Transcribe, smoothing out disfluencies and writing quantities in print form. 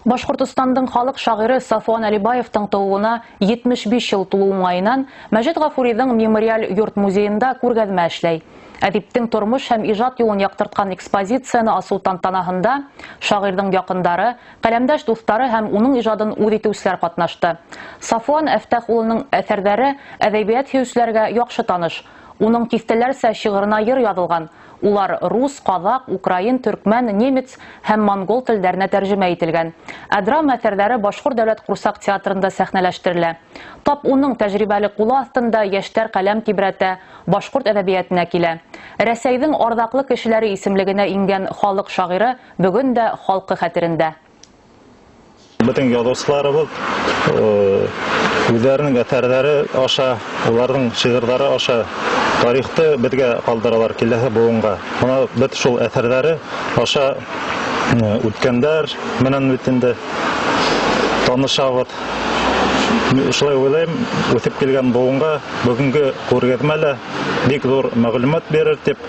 Башҡортостандың халыҡ шағиры Сафуан Әлибаевтың тыуыуына 75 йыл тулыу уңайынан Мәжит Ғафуриҙың мемориаль йорт музейында күргәҙмә эшләй. Әҙиптең тормош һәм ижад юлын яҡтыртҡан экспозицияны асыу тантанаһында шағирҙың яҡындары, ҡәләмдәш дуҫтары һәм уның ижадын үҙ итеүселәр ҡатнашты. Сафуан Әфтәх улының әҫәрҙәре әҙәбиәт һөйөүселәргә яҡшы таныш. Уның тиҫтәләрсә шиғырына йыр яҙылған. Улар рус, ҡаҙаҡ, украин, төркмән, немец һәм монгол телдәренә тәржемә ителгән. Ә драма әҫәрҙәре Башҡорт дәүләт ҡурсаҡ театрында сәхнәләштерелә. Тап уның тәжрибәле ҡулы аҫтында йәштәр ҡәләм тибрәтә, башҡорт әҙәбиәтенә килә. Рәсәйҙең арҙаҡлы кешеләре исемлегенә ингән халыҡ шағиры бөгөн дә халҡы хәтерендә. Бөтөн яҙыусыларыбыҙ үҙҙәренең әҫәрҙәре аша, уларҙың шиғырҙары аша тарихты беҙгә ҡалдыралар киләһе быуынға. Бына беҙ шул әҫәрҙәре аша үткәндәр менән бит инде танышабыҙ. Шулай уйлайым, үҫеп килгән быуынға бөгөнгө күргәҙмә лә бик ҙур мәғлүмәт бирер тип.